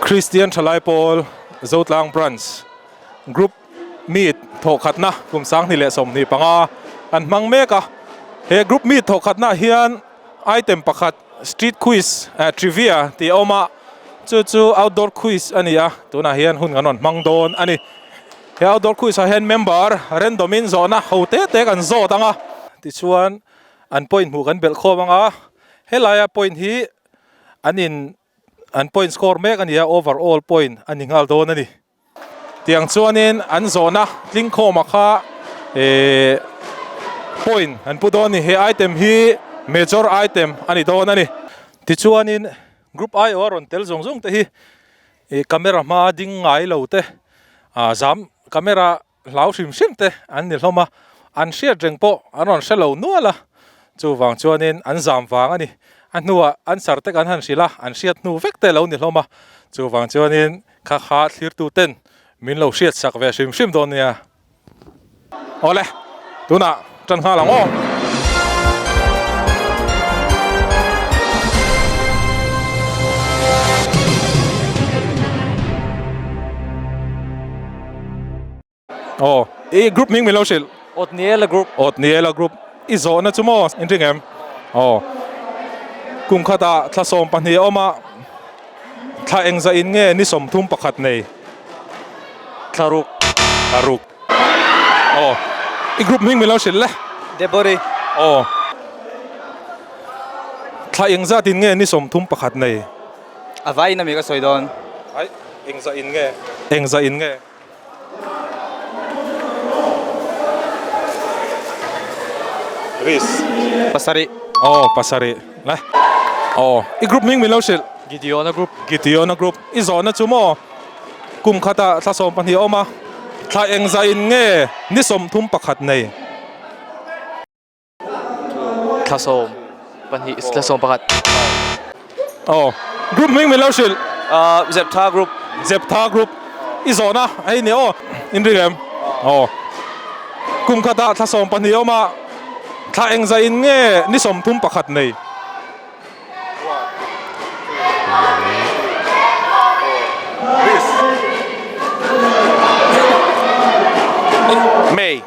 Kristian Thalai Pawl Zotlang Branch Group Meet thawhkhatna kum 2025 an hmang mek a. He Group Meet thawhkhatnaah hian item pakhat Street Quiz Trivia tih a awm a, chu chu Outdoor Quiz a ni a, tunah hian hun kan rawn hmang dawn a ni. He Outdoor Quiz ah hian member random in zawhna ho te te kan zawt ang a, tichuan an point hmuh kan belh khawm ang a, helaia point hi an in an point score mek a ni a, overall point a ni nghal dawn a ni. Tiang chuanin an zawhna tling khawma kha eh point an pu dawn a ni. He item hi major item a ni dawn a ni. Tichuanin group aiawh a rawn tel zawng zawng te hi ih camera hma ding ngai lo te ah zam camera hlau hrim hrim te an ni hlawm a, an hriat reng pawh an rawn hre lo nual a, chuvang chuanin an zam vang a ni. A hnuah an sar te kan han hrilh a, an hriat hnu vek te lo ni hlawm a, chuvang chuanin kha kha thlirtu ten min lo hriat sak ve hrim hrim dawn nia. Awle, tunah tan nghal ang aw. Aw, i group hming min lo hrilh. Otniela group. Otniela group. I zawhna chu maw in ring em? Aw. Kum khatah thla 12 a awm a, thla engzah in nge ni 31 nei? Thla ruk. Thla ruk. Aw. I group hming min lo hrilh le. Debori. Aw. Thla engzat in nge ni 31 nei? A vai in a mi ka sawi dawn. Ai, engzah in nge? Engzah in nge? Riz. Pasarih. Aw, pasarih. Le. Aw, i group hming min lo hrilh. Gideona group. Gideona group. I zawhna chu maw? Kum khatah thla 12 a awm a, thla engzah in nge ni 31 nei? Thla 12, thla 11. Aw, group hming min lo hrilh. Zeptha group. Zeptha group. I zawhna hei ni aw, in ring em? Aw. Kum khatah thla 12 a awm a, thla engzah in nge ni 31 nei? May.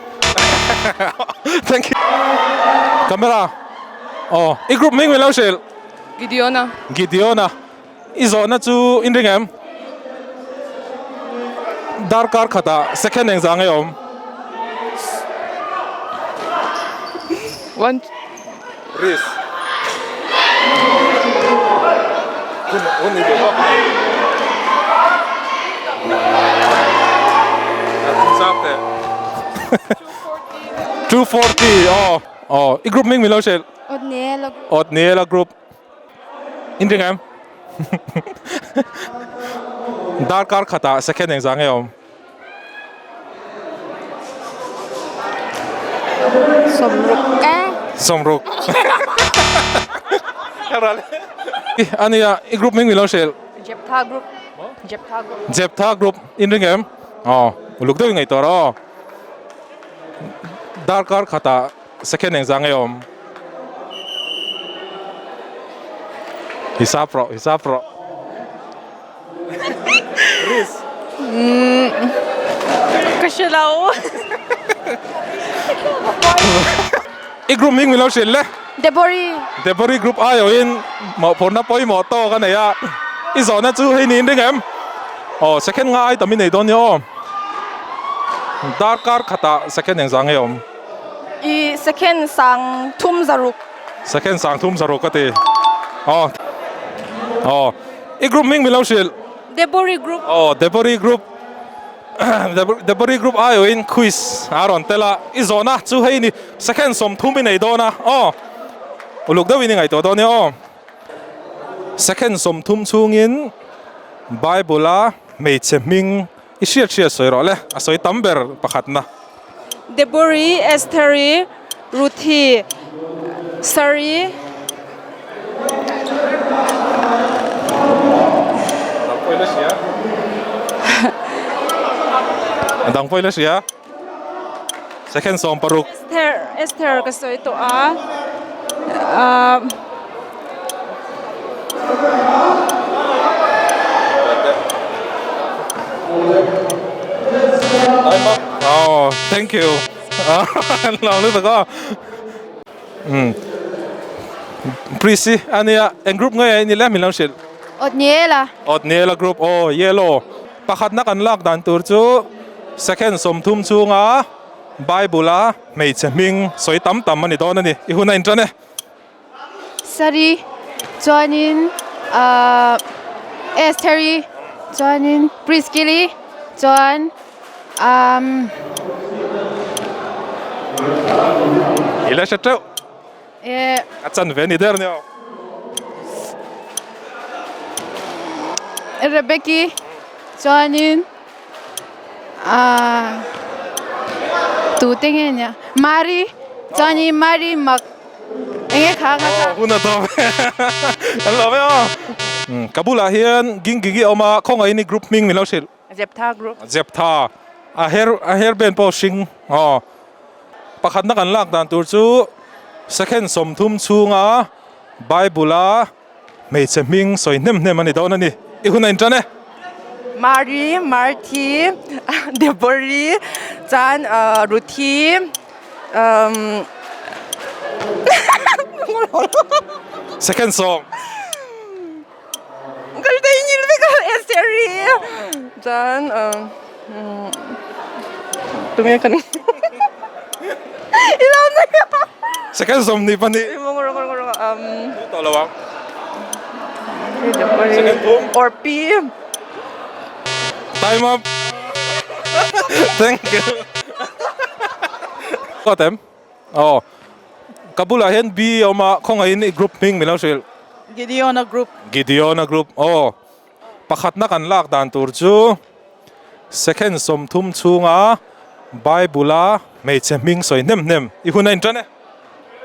Thank you. Camera. Oh, i group hming min lo hrilh. Gideona. Gideona. I zawhna chu in ring em? Darkar khatah second engzah nge awm? One. Risk. Hun hun i duh bawk. Zap te. 240. Oh, oh. I group hming min lo hrilh. Otniela group. Otniela group. In ring em? Darkar khatah second engzah nge awm? Sawmruk e. Sawmruk. Ania, i group hming min lo hrilh. Jeptha group. Jeptha group. Jeptha group. In ring em? Aw, uluk deuh i ngaih tawh rawh aw. Darkar khatah Second engzah nge awm? Hisap rawh, hisap rawh. Riz. Ka hre lo. I group hming min lo hrilh le. Debori. Debori group aiawhin mawhphurhna pawimawh tawk a nei a. I zawhna chu hei niin ring em? Aw, second nga ai tam i nei dawn nia aw. Darkar khatah second engzah nge awm? I second sang thum zaruk. Second sang thum zaruk a ti. Aw. Aw. I group hming min lo hrilh. Debori group. Aw, Debori group. Debori group aiawhin quiz a rawn tel a. I zawhna chu hei ni second 30 i nei dawn a. Aw. Uluk deuhin i ngaihtuah dawn nia aw. Second 30 chhungin Bible a hmeichhe hming I hriat hriat sawi rawh le, a sawi tam ber pakhatna. Debori, Estheri, Ruthi, Sari. Dang pawh i la hria. A dang pawh i la hria. Second 16. Esther, Esther ka sawi tawh a. Thank you. Lo lutuk aw. Umm. Prissy ania eng group nge i ni le min lo hrilh? Otniela. Otniela group aw yellow. Pakhatna kan lak dan tur chu second 30 chhunga Bible a hmeichhe hming sawi tam tam a ni dawn a ni. I hun a intan e. Sari chuanin ahh Estheri chuanin Priscilli chuan umm. I la hre teuh. Eh. A chan ve ni der nia. Rebecca chuanin ahh tute nge nia Mari chuanin Mari mak. Enge kha nga kha. Hun a tawp e. Kan lo ve aw. Ka bulah hian Gingigi a awm a, khawngaih in i group hming min lo hrilh. Zeptha group. Zeptha. A hair a hair band pawh hring aw. Pakhatna kan lak dan tur chu second 30 chhunga Bible a hmeichhe hming sawi hnem hnem a ni dawn a ni. I hun a intan e. Mari, Marthi, Debori, chuan Ruthi, umm Second song. Ka ri ngil vek a Estheri chuan tunge ka ni i lo nei a. Second 22. Tawh lo ang. Second thum. Orpi. Time up. Thank you. Ka tem. Oh. Ka bulah hian B a awm a, khawngaihin i group hming min lo hrilh. Gideona group. Gideona group. Oh. Pakhatna kan lak dan tur chu second 30 chhunga Bible a hmeichhe hming sawi hnem hnem i hun a intan e.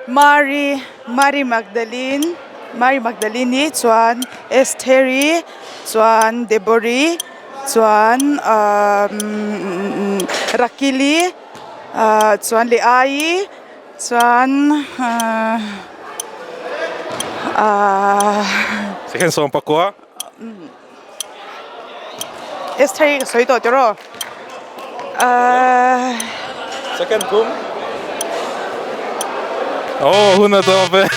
Mary, Mary Magdalene, Mary Magdalene-i chuan Estheri chuan Debori chuan umm Rakili ah chuan Leai chuan ah ah. Second 19. Estheri ka sawi tawh tiraw? Ahh. Second kum. Oh hun a tawp e.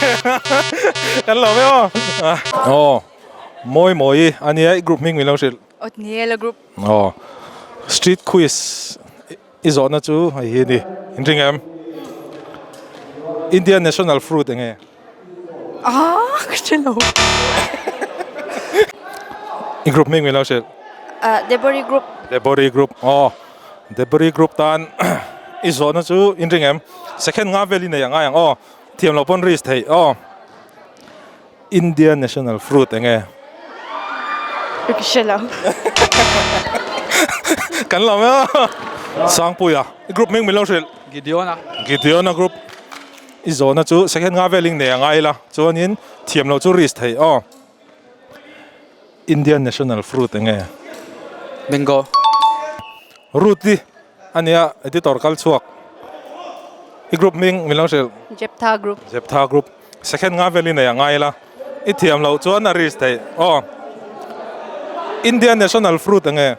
Kan lo ve aw. Aw mawi mawi a nia i group hming min lo hrilh. Otniel group. Aw street quiz i zawhna chu hei hi a ni. In ring em? Indian national fruit eng nge? Ah ka hre lo. I group hming min lo hrilh. Ah Debori group. Debori group aw Debori group tan i zawhna chu in ring em? Second nga vel i nei ang ai ang aw thiam loh pawn risk theih aw India national fruit eng nge? Ka hre lo. Kan lo mai aw. Sangpuia i group hming min lo hrilh. Gideona. Gideona group. I zawhna chu second nga veling nei a ngai la chuanin thiam loh chu risk theih aw. Indian national fruit eng nge? Mango. Ruth i a nia editor kal chhuak. I group hming min lo hrilh. Jeptha group. Jeptha group. Second nga velin nei a ngai la i thiam loh chuan a risk theih aw. Indian national fruit eng nge?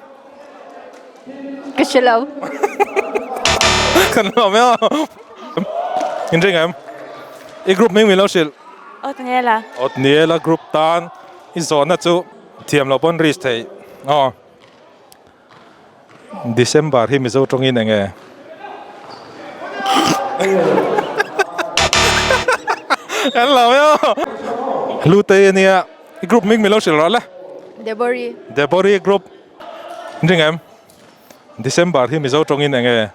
Ka hre lo. Kan lo mai aw. In ring em? I group hming min lo hrilh. Otniela. Otniela group tan i zawhna chu thiam loh pawn risk theih aw. December hi Mizo tawngin eng nge? Kan lo mai aw. Hlutei ania i group hming min lo hrilh rawh le. Debori. Debori group. In ring em? December hi Mizo tawngin eng nge?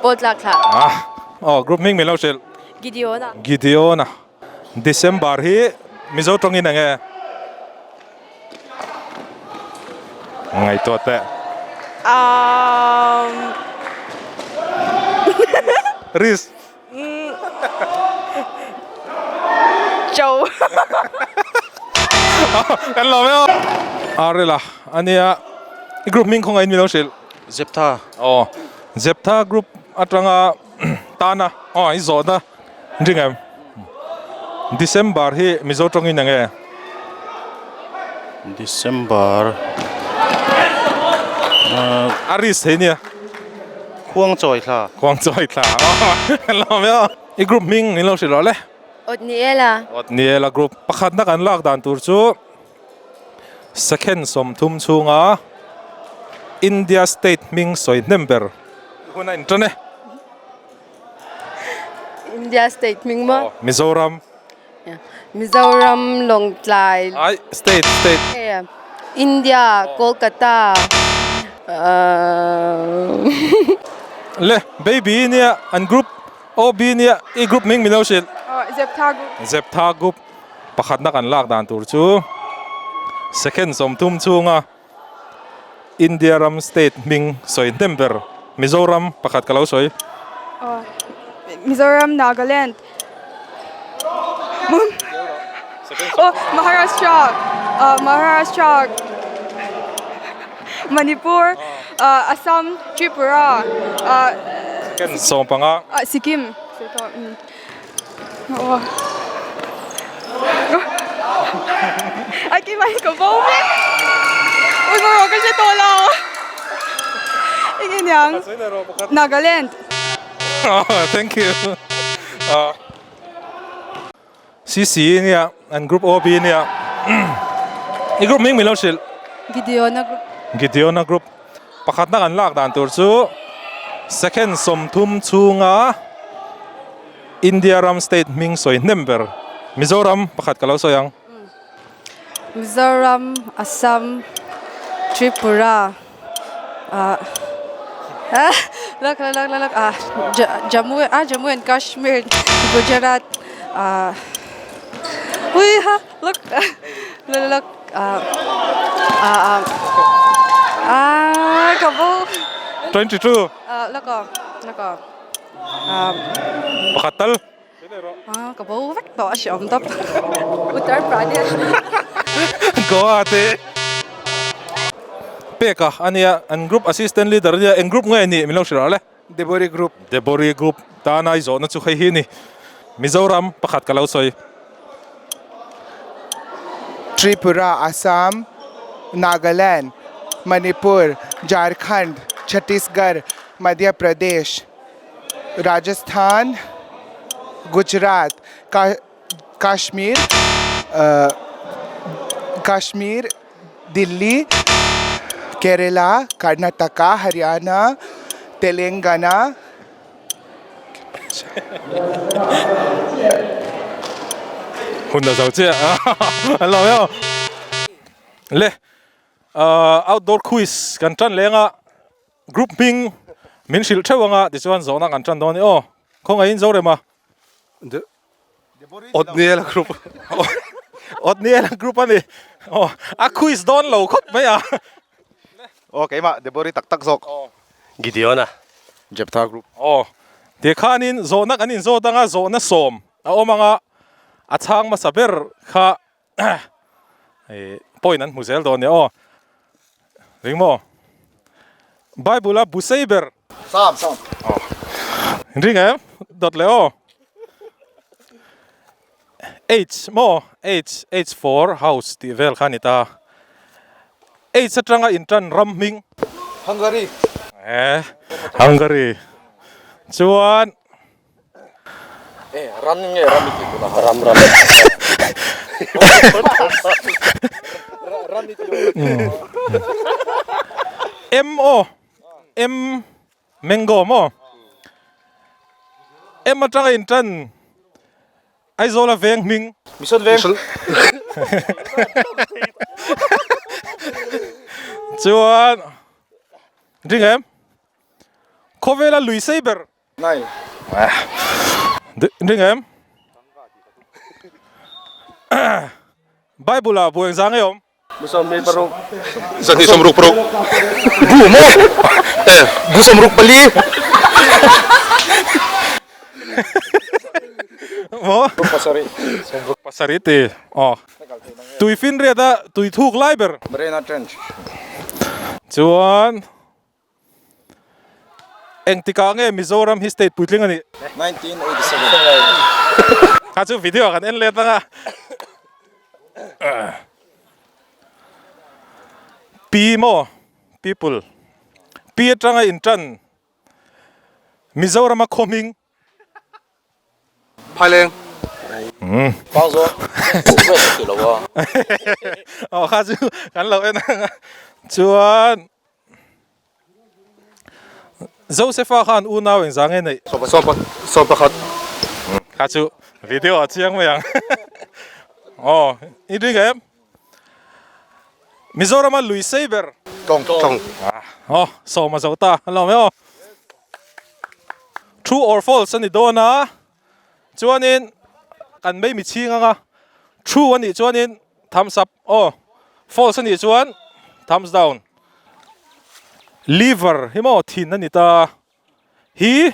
Pawl tlak thlah. Ah, aw group hming min lo hrilh. Gideona. Gideona. December hi Mizo tawngin eng nge? Ngaihtuah teh. Um. Risk. Cho. Kan lo mai aw. Arela ania i group hming khawngaih in min lo hrilh. Zeptha. Aw Zeptha group atanga tana aw i zawhna ring em. December hi Mizo tawngin eng nge? December A risk thei nia. Khuangchawi thla. Khuangchawi thla. Lawm e aw. I group hming min lo hrilh rawh le. Otniela. Otniela group. Pakhatna kan lak dan tur chu second 30 chhunga India state hming sawi hnem ber hun a intan e. India state hming maw? Mizoram. Mizoram, Lawngtlai. Ai, state, state. India, Kolkata. Le, baby nia an group OB nia i group hming min lo hrilh. Zeptha group. Zeptha group pakhatna kan lak dan tur chu second 30 chhunga India ram state hming sawi hnem ber Mizoram pakhat ka lo sawi. Mizoram, Nagaland, Maharashtra, Maharashtra, Manipur, Assam, Tripura, 15. Sikkim. Nagaland. Thank you. CC nia an group OB nia. I group ming min lo hrilh. Gideona group. Gideona group. Pakhatna kan lak dan tur chu second 30 chhunga India ram state hming sawi hnem ber Mizoram pakhat ka lo sawi ang. Mizoram, Assam, Tripura, ah lak lak lak lak ah Jammu ah Jammu and Kashmir, Gujarat ah ui ha lak lak lak ah ah ah ka bo 22 ah lak aw lak aw. Pakhat tal. Ka bo vek tawh a hriawm tawp. Uttar Pradesh. Goa te pek a ania an group assistant leader ania eng group nge nih min lo hrilh le. Debori group. Debori group tana i zawhna chu hei hi ni. Mizoram pakhat ka lo sawi. Tripura, Assam, Nagaland, Manipur, Jharkhand, Chhattisgarh, Madhya Pradesh, Rajasthan, Gujarat, Kashmir, Kashmir, Delhi, Kerala, Karnataka, Haryana, Telangana. Hun a zo chiah a an lo emaw le outdoor quiz kan tan leng a. Group hming min hrilh theuh anga tichuan zawhna kan tan dawn a ni aw. Khawngaihin zo rem a. Otniel group. Otniel group a ni. Aw a quiz dawn lo khawp mai a. Aw keimah Debori tak tak zawk. Gideon a. Jeptha group. Aw tikhanin zawhna kan inzawt anga zawhna 10 a awm anga a chhang hmasa ber kha Point an hmu zel dawn nia aw. Ring maw? Bible a bu sei ber. Sam sam. Ring em? Dawt leh aw. H maw? H H for house tih vel kha a ni ta. H atanga intan ram hming. Hungary. Eh Hungary. Chuan Eh, ram nge ram i tih tuna? Ram ram. Ram i tih M aw M mango maw M atanga in tan Aizawl a veng hming Mission veng chuan ring em khawvela lui sei ber Nai. Ring em? Bible ah bu engzah nge awm? Bu 26. 26. Bu maw? Eh, bu 64. Maw? Bu 7. 7 ti. Aw. Tuifinriat a tuithuk lai ber. Mariana Trench. Chuan. Engtikah nge Mizoram hi state puitling a nih? 1987. Kha chu video kan en let anga. Pi maw? People. Pi atanga intan. Mizorama khaw hming. Phaileng. Pang zo fresh ti lo a. Aw kha chu kan lo en ang a. Chuan Josepha khan unau engzah nge neih? Sawm pakhat. Kha chu video a chiang mai ang. Aw i ring em? Mizorama lui sei ber. Tawng tawng. Aw sawm a zo ta a lawm e aw. True or false a ni dawn a, chuanin kan mei mi chhing anga true a nih chuanin thumbs up aw, false a nih chuan thumbs down. Liver hi maw thin a ni ta hi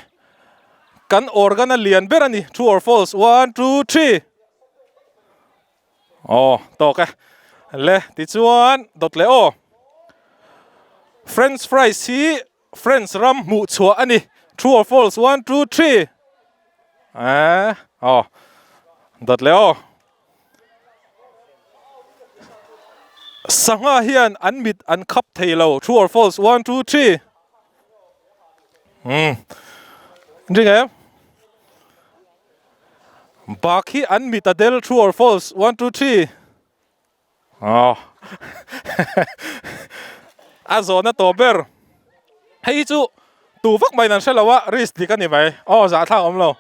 kan organ a lian ber a ni true or false one two three aw tawk e le tichuan dawt leh aw french fries hi. French ram hmuh chhuah a ni. True or false? One, two, three. Eh, aw. Dawt leh aw. Sangha hian an mit an khap thei lo. True or false? One, two, three. Hmm. Ring em? Bak hi an mit a del. True or false? One, two, three. Aw a zawhna tawh ber hei hi chu tu vak mai nan hre lo a risk dik a ni mai aw zahthlak awm lo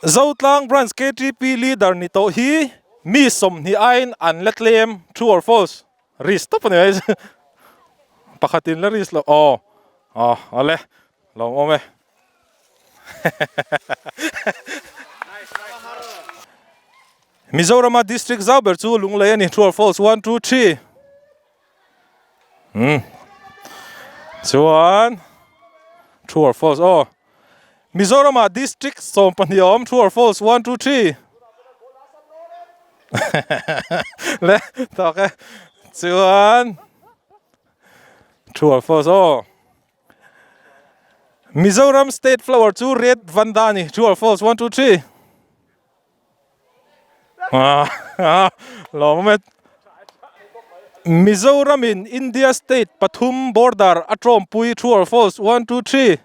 Zotlang branch KTP leader ni tawh hi mi sawmhnih aiin an la tlem true or false risk tawp a ni mai pakhatin la risk lo aw aw awle lawmawm e. Mizorama district zau ber chu Lunglei a ni, True or false, one two three. Hmm. Chuan true or false aw. Mizorama district 12 awm, true or false, one two three. Le tawk e. Chuan true or false aw. Mizoram state flower chu red vanda a ni, true or false, one two three. Lawm e. Mizoram in India state pathum border a tawmpui true or false one two three.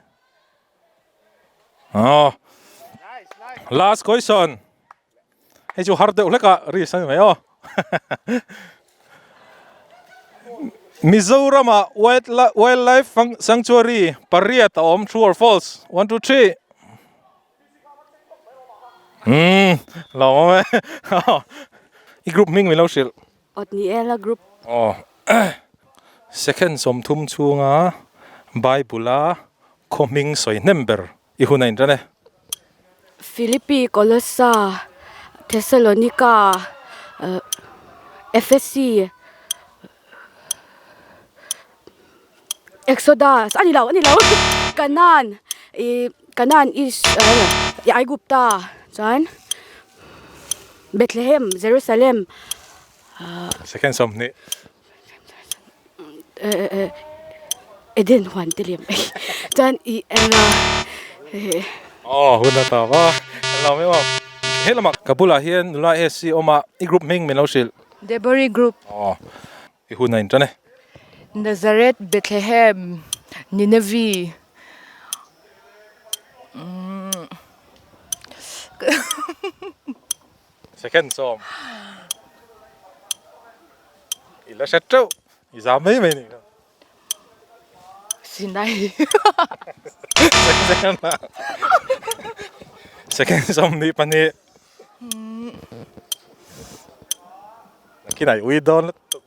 Aw last question hei chu har deuh hlek a risk a ni mai aw. Mizoram ah wildlife sanctuary pariat a awm true or false one two three. Umm lawm awm e i group hming min lo hrilh. Otniela group. Aw second 30 chhunga Bible a khaw hming sawi hnem ber i hun a intan e. Philippi, Colossa, Thessalonica, Ephesi, Exodus a ni lo a ni lo Canaan ih Canaan is ih Aigupta chuan Bethlehem Jerusalem ah Second 20 eh Eden huan te lem chuan ih eng a Aw hun a tawp a kan lo mai aw he lamah ka bulah hian nula SC awm a i group hming min lo hrilh Debori group aw I hun a intan e. Nazareth, Bethlehem, Nineveh, umm. Second sawm. I la hret teuh. I zam mai mai ni. Sinai. Second sawm nih pahnih. Nakinah i ui dawn lutuk.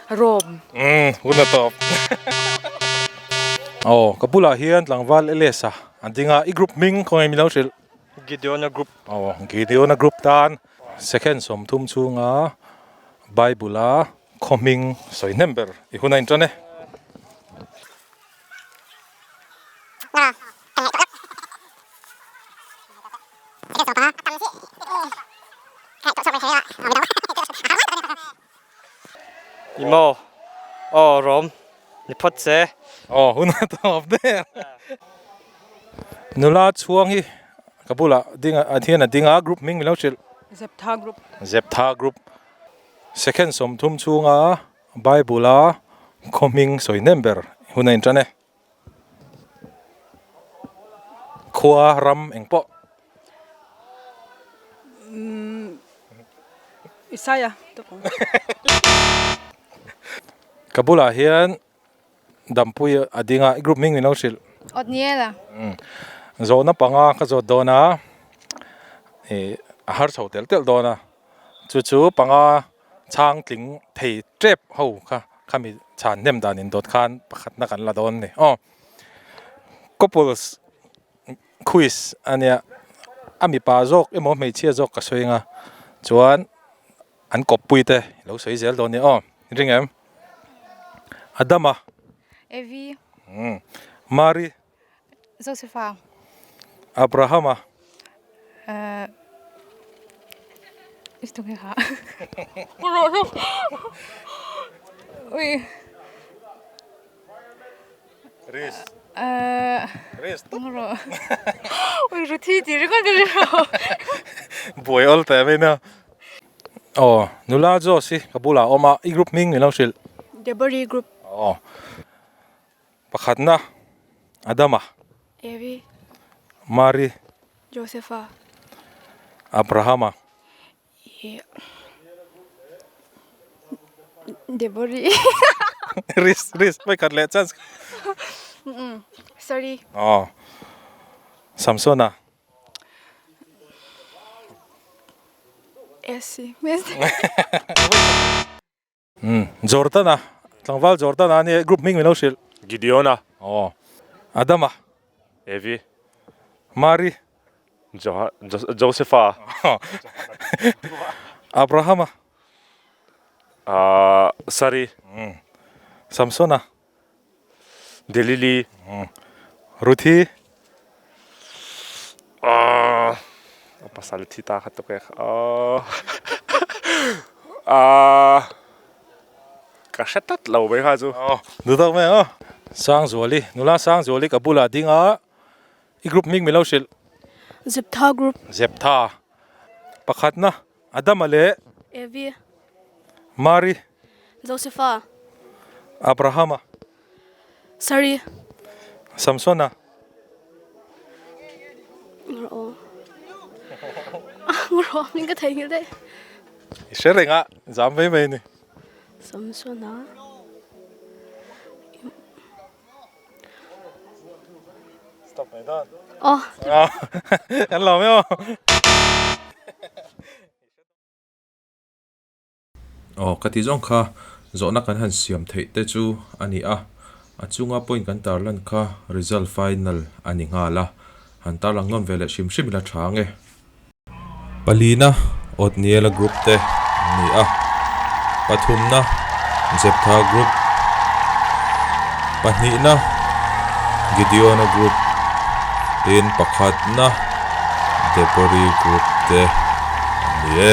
Rome. Umm hun a tawp. Aw ka bulah hian tlangval LS a an ding a i group hming khawnge min lo hrilh. Gideona group. Aw Gideona group tan second 30 chhunga Bible a khaw hming sawi hnem ber i hun a intan e. I maw? Aw Rom, ni phawt che. Aw hun a tawp der. Nula chhuang hi ka bulah ding a hian a ding a group hming min lo hrilh. Zeptha group. Zeptha group. Second 30 chhunga Bible a khaw hming sawi hnem ber hun a intan e. Khua ram eng pawh. Isaiah Ka bulah hian Dampui a ding a, i group hming min lo hrilh. Otniela. Zawhna panga ka zawt dawn a, ih a har chho telh telh dawn a, chu chu panga chhang tling thei tep ho kha khami chhan hnem dan in dawt khan pakhatna kan la dawn a ni aw. Couples quiz a nia, a mipa zawk emaw hmeichhia zawk ka sawi anga chuan an kawppui te lo sawi zel dawn a ni aw, ring em? Adama. Evi. Mari. Josepha. Abrahama. Ui. Riz. Riz top. Ui Ruthi ti ringawt ka hrelo. Buai awl teh mai nia. Aw nula Josh hi ka bulah a awm a, i group hming min lo hrilh. Debori group. Aw pakhatna Adama. Evi. Mari. Josepha. Abrahama. Debori. Riz Riz mai khat leh chance. Sorry. Aw Samsona. Esi. Jordana tlangval Jordana ania group hming min lo hrilh. Gideona. Aw. Adama. Evi. Mari. Joha Josepha. Abrahama. Sari. Samsona. Delili. Ruthi. A pasal thi ta kha tuk e. Ka hre tlat lo mai kha chu. Duh tak mai ang. Sangzuali, nula Sangzuali ka bulah ding a, i group hming min lo hrilh. Zeptha group. Zeptha. Pakhatna Adama leh. Evi. Mari. Josepha. Abrahama. Sari. Samsona. Ngawh min ka thei nghilh daih. I hre reng a, zam mai mai a ni. Samsona. Stop mai dawn. Aw. Kan lo mai aw. Aw ka ti zawng kha zawhna kan han siam theih te chu a ni a, a chunga point kan tarlan kha result final a ni nghal a, han tarlang nawn ve leh hrim hrim ila tha ang e. Palina Otniela group te an ni a, pathumna Jeptha group, pahnihna Gideona group tin pakhatna Debori group te an ni e.